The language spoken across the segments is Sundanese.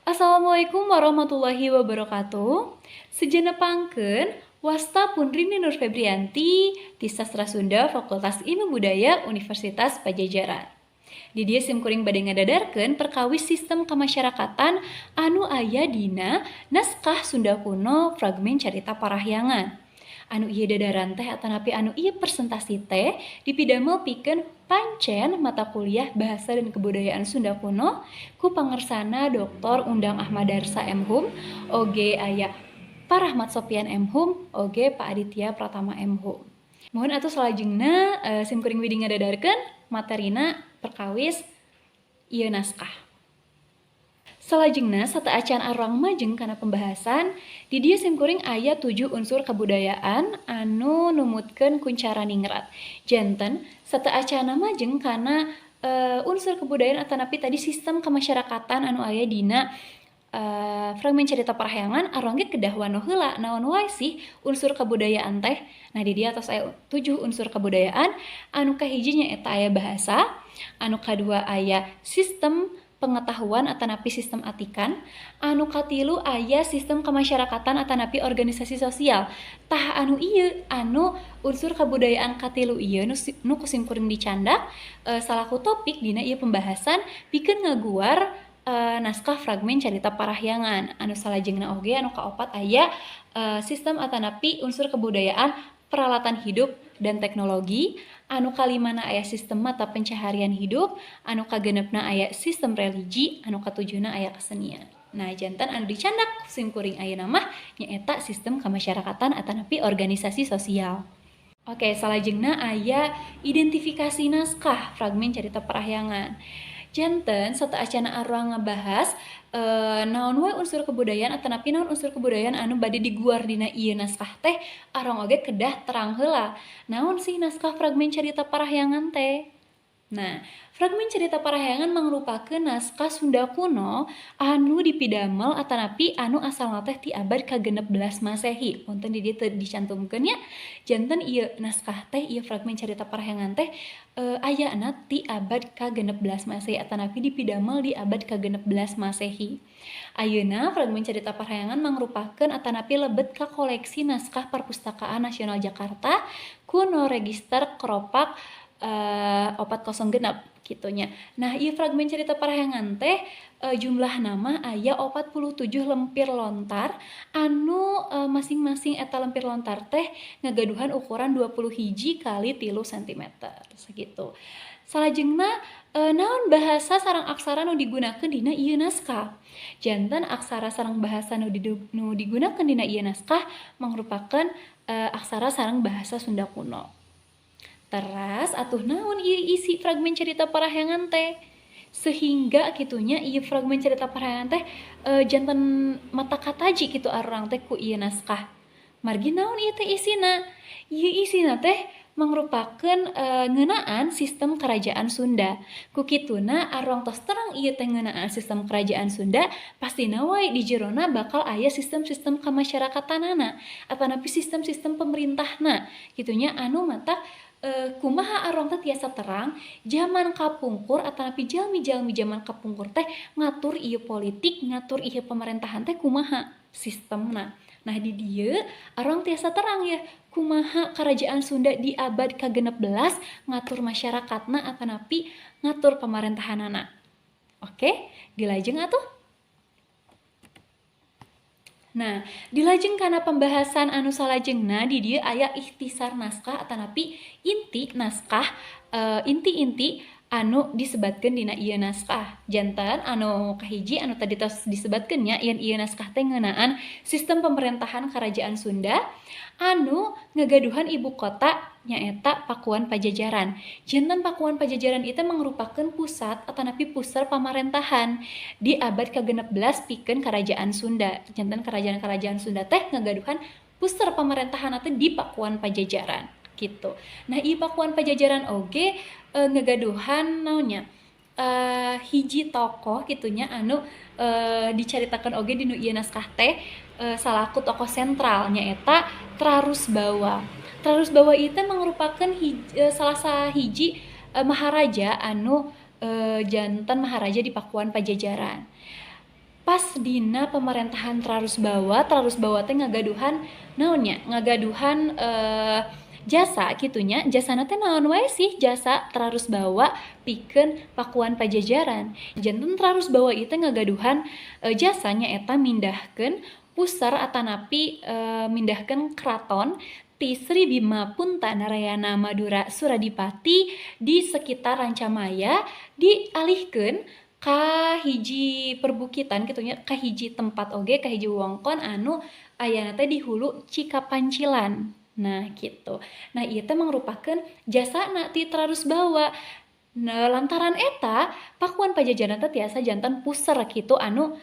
Assalamualaikum warahmatullahi wabarakatuh. Sejenna pangkeun, wasta pun Rini Nur Febrianti ti Sastra Sunda, Fakultas Ilmu Budaya, Universitas Padjadjaran. Di dieu simkuring bade ngadadarkeun perkawis sistem kemasyarakatan anu aya dina naskah Sunda kuno Fragmen Carita Parahyangan. Anu ieu dadaran teh atanapi anu ieu presentasi teh dipidamel pikeun pancen mata kuliah Bahasa dan Kebudayaan Sunda Kuno ku pangersana Dr. Undang Ahmad Darsa M.Hum, oge aya Pak Rahmat Sopian M.Hum, oge Pak Aditya Pratama M.Hum. Mohon atuh salajengna simkuring widi ngadadarkeun materina perkawis ieu naskah. Salajengna, sateuacan arurang majeng kana pembahasan, di dieu simkuring aya 7 unsur kebudayaan anu numutkeun Koentjaraningrat. Janten sateuacanna majeng kana unsur kebudayaan atanapi tadi sistem kemasyarakatan anu aya dina Fragmen Cerita Parahyangan, arurang ge kedah wanoh heula naon wae sih unsur kebudayaan teh. Nah, di dieu tos aya 7 unsur kebudayaan. Anu kahiji nyaeta aya bahasa, anu kadua aya sistem pengetahuan atanapi sistem atikan, anu katilu aya sistem kemasyarakatan atanapi organisasi sosial. Tah, anu ieu, anu unsur kebudayaan katilu ieu nu ku simkuring dicandak salaku topik dina ieu pembahasan pikeun ngaguar naskah Fragmen Carita Parahyangan. Anu salajengna oge anu kaopat aya sistem atanapi unsur kebudayaan peralatan hidup dan teknologi, anu kalimana aya sistem mata pencaharian hidup, anu kagenepna aya sistem religi, anu katujuhna aya kesenian. Nah, janten anu dicandak simkuring ayeuna mah nyaeta sistem kemasyarakatan atanapi organisasi sosial. Oke, salajengna aya identifikasi naskah Fragmen Carita Parahyangan. Janten sateuacanna arurang ngabahas naon wae unsur kebudayaan atanapi naon unsur kebudayaan anu bade diguar dina ieu naskah teh, arurang oge kedah terang heula naon sih naskah Fragmen Carita Parahyangan teh. Nah, Fragmen Cerita Parahyangan mangrupakeun naskah Sunda kuno anu dipidamel atanapi anu asalna teh ti abad ka-16 Masehi. Punten, di dieu teu dicantumkeun nya. Janten ieu naskah teh, ieu Fragmen Cerita Parahyangan teh ayana ti abad ka-16 Masehi atanapi dipidamel di abad ka-16 Masehi. Ayeuna Fragmen Cerita Parahyangan mangrupakeun atanapi lebet ka koleksi naskah Perpustakaan Nasional Jakarta ku no register kropak 406 kitu nya. Nah, ieu Fragmen Cerita Parahyangan teh jumlahna mah aya 47 lempir lontar anu masing-masing eta lempir lontar teh ngagaduhan ukuran 20 hiji kali 3 cm sakitu. Salajengna, naon bahasa sareng aksara nu digunakeun dina ieu naskah? Janten aksara sareng bahasa nu digunakeun dina ieu naskah mangrupakeun aksara sareng bahasa Sunda kuno. Teras atuh, naon ieu isi Fragmen Cerita Parahyangan teh? Sehingga kitu nya, ieu Fragmen Cerita Parahyangan teh janten mata kataji kitu arurang teh ku ieu naskah. Margi naon ieu teh isina? Ieu isina teh mangrupakeun ngeunaan sistem kerajaan Sunda. Ku kituna arurang tos terang ieu teh ngeunaan sistem kerajaan Sunda, pastina wae di jerona bakal aya sistem-sistem kamasyarakatanana atanapi sistem-sistem pemerintahna kitu nya, anu matak kumaha arurang teh tiasa terang zaman kapungkur atanapi jalmi-jalmi zaman kapungkur teh ngatur ieu politik, ngatur ieu pemerintahan teh kumaha sistemna. Nah, di dieu arurang tiasa terang ya kumaha kerajaan Sunda di abad ka-16 ngatur masyarakatna atanapi ngatur pemerintahanana. Oke, dilajeng atuh. Nah, dilajeng kana pembahasan anu salajengna, di dieu aya ikhtisar naskah atanapi inti naskah, inti-inti anu disebatkeun dina ieu naskah. Janten anu kahiji anu tadi tos disebatkeun nya, yen ieu naskah teh ngeunaan sistem pemerintahan kerajaan Sunda anu ngagaduhan ibu kota nyaeta Pakuan Pajajaran. Janten Pakuan Pajajaran itu mangrupakeun pusat atanapi pusar pamarentahan di abad ka-16 pikeun kerajaan Sunda. Janten kerajaan-kerajaan Sunda teh ngagaduhan pusar pamerintahan teh di Pakuan Pajajaran gitu. Nah, ieu Pakuan Pajajaran oge ngagaduhan naon nya, hiji tokoh kitu nya anu dicaritakeun oge dinu ieu naskah teh salaku tokoh sentral, nyaeta Trarusbawa. Trarusbawa ieu teh mangrupakeun salah sahiji maharaja anu janten maharaja di Pakuan Pajajaran. Pas dina pemerintahan Trarusbawa, Trarusbawa teh ngagaduhan naon nya? Ngagaduhan jasa kitunya. Jasana teh naon wae sih jasa Trarusbawa pikeun Pakuan Pajajaran. Janten Trarusbawa ieu teh ngagaduhan jasanya eta mindahkeun pusar atanapi mindahkeun keraton ti Sri Bima Punta Narayana Madura Suradipati di sekitar Rancamaya dialihkeun ka hiji perbukitan kitu nya, ka hiji tempat oge, ka hiji wewengkon anu ayana teh di hulu Cikapancilan. Nah gitu. Nah ieu teh mangrupakeun jasana ti Trarusbawa. Nah lantaran eta Pakuan Pajajaran teh tiasa janten puser kitu anu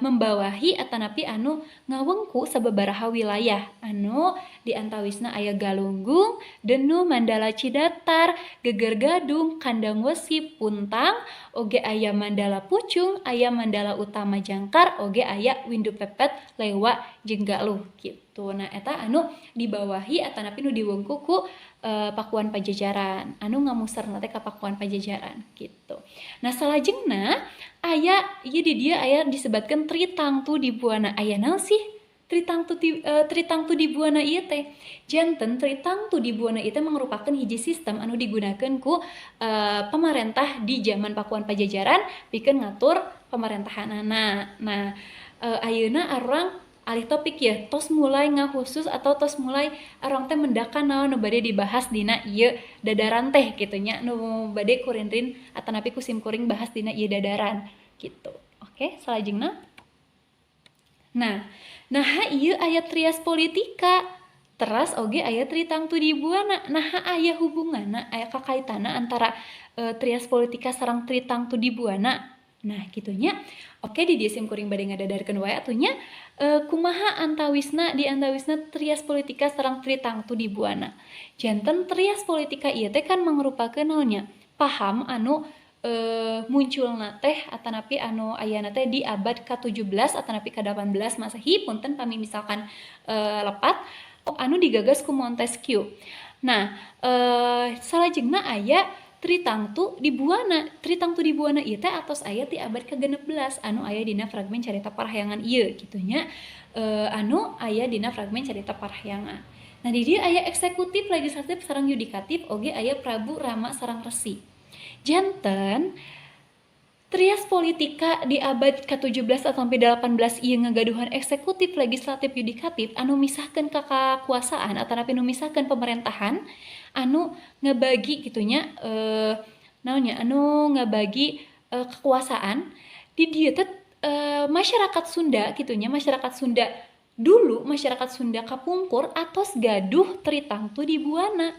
membawahi atanapi anu ngawengku sababaraha wilayah anu di antawisna aya Galunggung, Denu, Mandala Cidatar, Geger Gadung, Kandang Wesi, Puntang, oge aya Mandala Pucung, aya Mandala Utama Jangkar, oge aya Windu Pepet, Lewa jeung Galuh gitu. Nah eta anu dibawahi atanapi nu diwengku ku Pakuan Pajajaran anu ngamuserna teh ka Pakuan Pajajaran gitu. Nah salajengna aya ieu di dieu aya disebatkeun Tritangtu di Buana. Aya naon sih Tritangtu di Buana ieu teh? Janten Tritangtu di Buana ieu teh mangrupakeun hiji sistem anu digunakeun ku pamarentah di zaman Pakuan Pajajaran pikeun ngatur pemerintahanana. Nah ayeuna arurang alih topik ya, tos mulai ngakhusus atau tos mulai arurang teh mendakan naon nu bade dibahas dina ieu dadaran teh kitu nya, nu bade kurinrin atanapi ku sim kuring bahas dina ieu dadaran gitu. Oke, salajengna. Nah, naha ieu aya trias politika teras oge aya Tritangtu di Buana. Naha aya hubunganna, aya kakaitanna antara trias politika sareng Tritangtu di Buana. Nah kitunya. Oke, di dieu sim kuring bade ngadadarkeun wae atuh nya, kumaha antawisna di antawisna trias politika sareng Tritangtu di Buana. Janten trias politika ieu teh kan mangrupakeun naon nya? Paham anu munculna teh atanapi anu ayana teh di abad ke-17 atanapi ke-18 Masehi, punten pami misalkan lepat, anu digagas ku Montesquieu. Nah, salajengna aya Tritangtu di Buana. Tritangtu di Buana ieu teh atos aya ti abad ke-16 anu aya dina fragmen carita Parahyangan ieu kitu nya, anu aya dina fragmen carita Parahyangan. Nah di dieu aya eksekutif, legislatif sareng yudikatif, oge aya Prabu Rama sareng Resi. Janten trias politika di abad ke-17 sampai 18 ieu ngagaduhan eksekutif, legislatif, yudikatif anu misahkeun kakakuasaan atanapi nu misahkeun pemerintahan anu ngebagi kitunya, naonnya anu ngabagi kekuasaan di dieu teh, masyarakat Sunda kitunya, masyarakat Sunda dulu, masyarakat Sunda kapungkur atos gaduh Tritangtu di Buana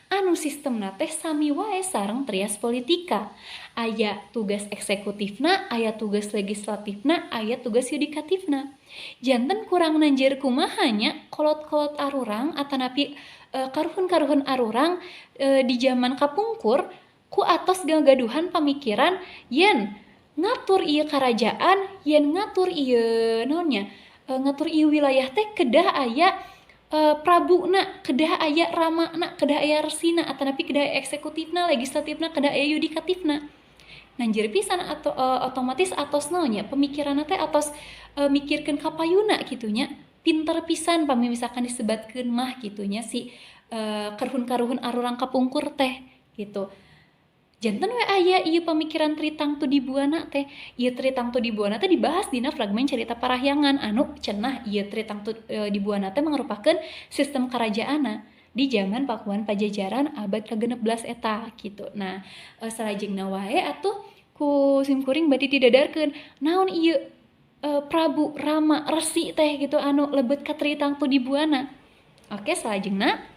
anu sistemna teh sami wae sareng trias politika. Aya tugas eksekutifna, aya tugas legislatifna, aya tugas yudikatifna. Janten kurang nanjir kumaha nya kolot-kolot arurang atanapi karuhun-karuhun arurang di zaman kapungkur ku atos gagaduhan pamikiran yen ngatur ieu karajaan, yen ngatur ieu naon nya, ngatur ieu wilayah teh kedah aya prabuna, kedah aya ramana, kedah aya resina atanapi kedah aya eksekutifna, legislatifna, kedah aya yudikatifna. Nanjir pisan atau otomatis atos naon nya pemikiranna teh atos mikirkeun kapayuna kitu nya. Pinter pisan pami misalkan disebatkeun mah kitu nya si karuhun-karuhun arurang kapungkur teh gitu. Janten we aya ieu pamikiran Tritangtu di Buana teh. Ieu Tritangtu di Buana teh dibahas dina fragmen carita Parahyangan anu cenah ieu Tritangtu di Buana teh mangrupakeun sistem karajaanna di zaman Pakuan Pajajaran abad ke-16 eta gitu. Nah, salajengna wae atuh ku sim kuring bade didadarkeun naon ieu Prabu Rama Resi teh gitu anu lebet ka Tritangtu di Buana. Oke, salajengna.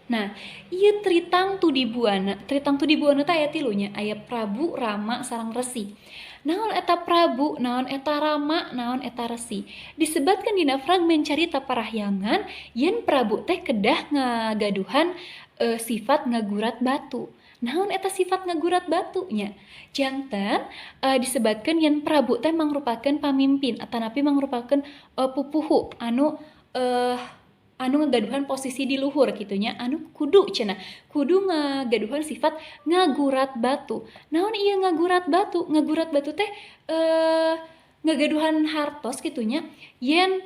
Nah, ieu Tritangtu di Buana, Tritangtu di Buana teh aya tilu nya, aya Prabu, Rama, sareng Resi. Naon eta Prabu, naon eta Rama, naon eta Resi. Disebatkan dina fragmen carita Parahyangan yen Prabu teh kedah ngagaduhan sifat ngagurat batu. Naon eta sifat ngagurat batunya? Janten disebatkan yen Prabu teh mangrupakeun pamimpin atanapi mangrupakeun pupuhu anu anu ngagaduhan posisi di luhur kitu nya, anu kudu cenah kudu ngagaduhan sifat ngagurat batu. Naon ieu ngagurat batu? Ngagurat batu teh ngagaduhan hartos kitu nya, yen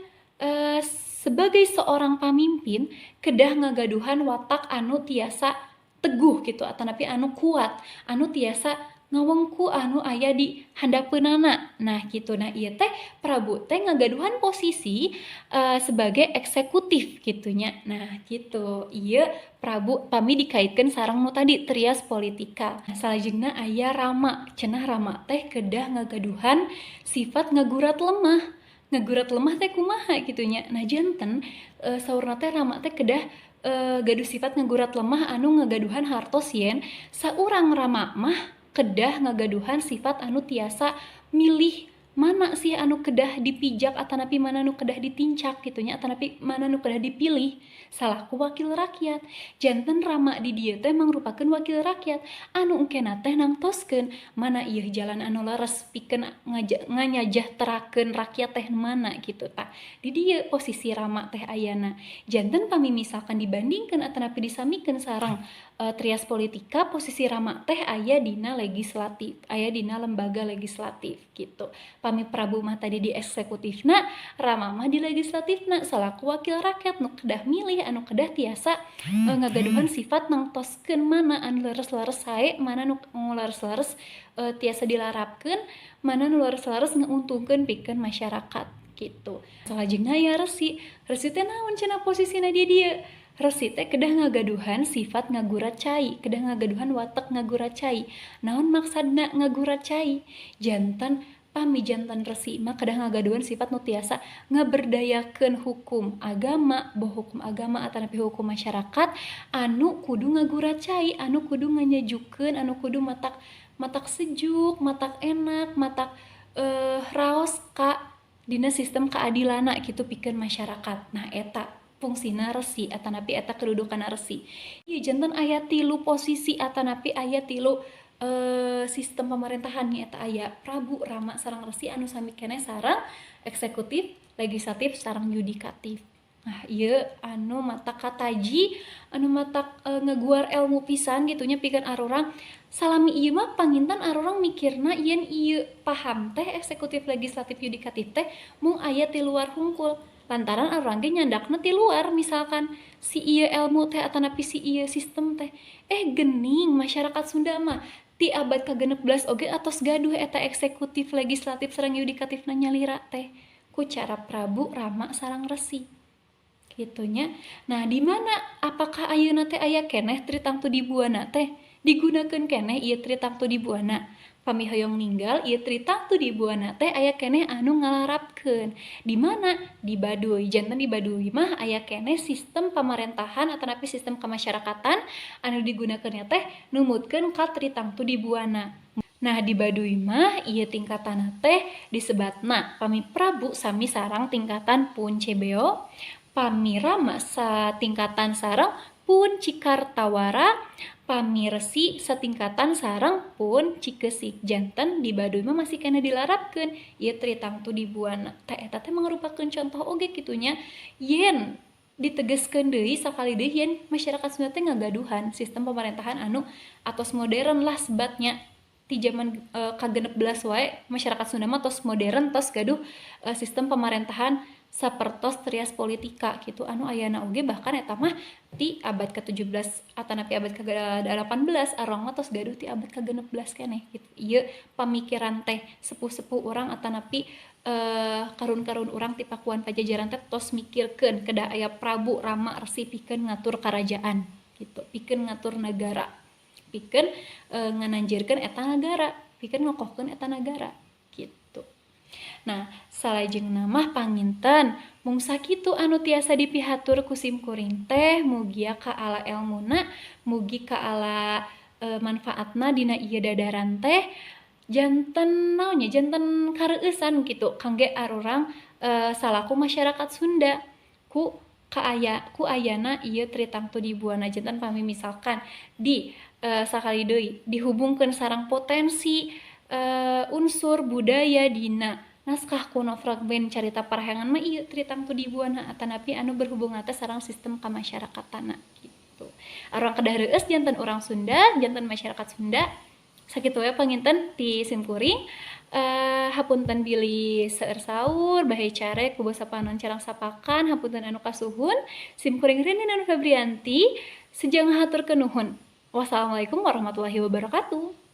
sebagai seorang pamimpin kedah ngagaduhan watak anu tiasa teguh gitu atanapi anu kuat, anu tiasa ngawengku anu aya di handapeunana. Nah gitu. Nah ieu teh Prabu teh ngagaduhan posisi sebagai eksekutif gitunya. Nah gitu. Ieu Prabu pami dikaitkeun sareng nu tadi trias politika. Nah, salajengna aya Rama. Cenah Rama teh kedah ngagaduhan sifat ngagurat lemah. Ngagurat lemah teh kumaha gitunya. Nah janten saurna teh Rama teh kedah gaduh sifat ngagurat lemah anu ngagaduhan hartos yen saurang Rama mah kedah ngagaduhan sifat anu tiasa milih mana sih anu kedah dipijak atanapi mana anu kedah ditincak gitunya atanapi mana anu kedah dipilih salaku wakil rakyat. Janten Rama di dieu teh mangrupakeun wakil rakyat anu engkena teh nangtoskeun mana ieu jalan anu leres pikeun ngajahterakeun rakyat teh mana gitu tah. Di dieu posisi Rama teh ayana. Janten pami misalkan dibandingkeun atanapi disamikeun sareng trias politika, posisi Rama teh aya dina legislatif, aya dina lembaga legislatif gitu. Pami Prabu mah tadi di eksekutifna, Rama mah di legislatifna salaku wakil rakyat nu kedah milih anu kedah tiasa ngagaduhan sifat nangtoskeun mana anu leres-leres sae, mana nu leres-leres tiasa dilarapkeun, mana nu leres-leres ngeuntungkeun pikeun masyarakat gitu. Salajengna aya Resi. Resi teh naon cenah posisina di dieu? Resi teh kedah ngagaduhan sifat ngagurat cai, kedah ngagaduhan watek ngagurat cai. Naon maksadna ngagurat cai? Janten pami janten resi mah kedah ngagaduhan sifat nu tiasa ngaberdayakeun hukum agama, boh hukum agama atanapi hukum masyarakat anu kudu ngagurat cai, anu kudu nganyejukeun, anu kudu matak matak sejuk, matak enak, matak raos ka dina sistem keadilana gitu pikeun masyarakat. Nah eta fungsina resi atanapi eta kedudukan resi. Ieu janten aya 3 posisi atanapi aya 3 sistem pemerintahan eta aya Prabu, Rama sareng Resi anu sami keneh sareng eksekutif, legislatif sareng yudikatif. Nah ieu anu matak kataji, anu matak ngeguar ilmu pisan gitunya pikeun arurang. Salami ieu mah panginten arurang mikirna yen ieu paham teh eksekutif, legislatif, yudikatif teh mung aya ti luar hungkul. Lantaran arurang ge nyandakna ti luar misalkan si ieu ilmu teh atanapi si ieu sistem teh gening masyarakat Sunda mah ti abad ka-16 oge atos gaduh eta eksekutif, legislatif sareng yudikatifna nyalira teh ku cara Prabu, Rama sareng Resi gitunya. Nah di mana apakah ayeuna teh aya keneh Tritangtu Dibuana teh digunakeun keneh ieu Tritangtu Dibuana? Pami hoyong ninggal ieu Tritangtu Dibuana teh aya keneh anu ngalarapkeun. Di mana? Di Baduy. Janten di Baduy mah aya keneh sistem pamarentahan atanapi sistem kemasyarakatan anu digunakeunnya teh numutkeun ka Tritangtu Dibuana. Nah di Baduy mah ieu tingkatanna teh disebatna pami Prabu sami sareng tingkatan Pun Cebeo, pami Rama satingkatan sareng Pun Cikartawara, pami Resi satingkatan sareng Pun Cikesik. Janten di Baduy mah masih kena dilarapkeun ieu Tritangtu Dibuana. Teh eta teh mangrupakeun contoh oge kitunya yen ditegeskeun deui sakali deui yen masyarakat Sunda teh ngagaduhan sistem pemerintahan anu atos modern lah sebatnya. Ti zaman ka-16 wae masyarakat Sunda mah tos modern, tos gaduh sistem pemerintahan sapertos trias politika gitu anu ayana oge bahkan eta mah ti abad ke-17 atanapi abad ke-18 arurang mah tos gaduh ti abad ke-16 keneh gitu. Ieu pamikiran teh sepuh-sepuh urang atanapi karun-karun urang ti Pakuan Pajajaran teh tos mikirkeun kedah aya Prabu, Rama, Resi pikeun ngatur karajaan gitu, pikeun ngatur negara, pikeun ngananjirkeun eta nagara, pikeun ngokohkeun eta nagara gitu. Nah, salajengna mah panginten mung sakitu anu tiasa dipihatur ku sim kuring teh, mugia kaala elmuna, mugi kaala manfaatna dina ieu dadaran teh janten naonnya, janten kareueusan gitu kangge arurang salaku masyarakat Sunda ku kaaya ku ayana ieu Tritangtu Dibuana. Janten pami misalkan di sakali deui dihubungkeun sareng potensi unsur budaya dina Naskah kuno fragmen carita Parahyangan mah ieu Tritangtu di Buana atanapi anu berhubungan teh sareng sistem kamasyarakatana gitu. Urang kedah reueus janten urang Sunda, janten masyarakat Sunda. Sakitu we panginten ti simkuring. Hapunten bilih seueur saur, bahe carek, bubasa panon carang sapakan, hapunten anu kasuhun. Simkuring Rini Nanu Febrianti, sejang haturkeun nuhun. Wassalamualaikum warahmatullahi wabarakatuh.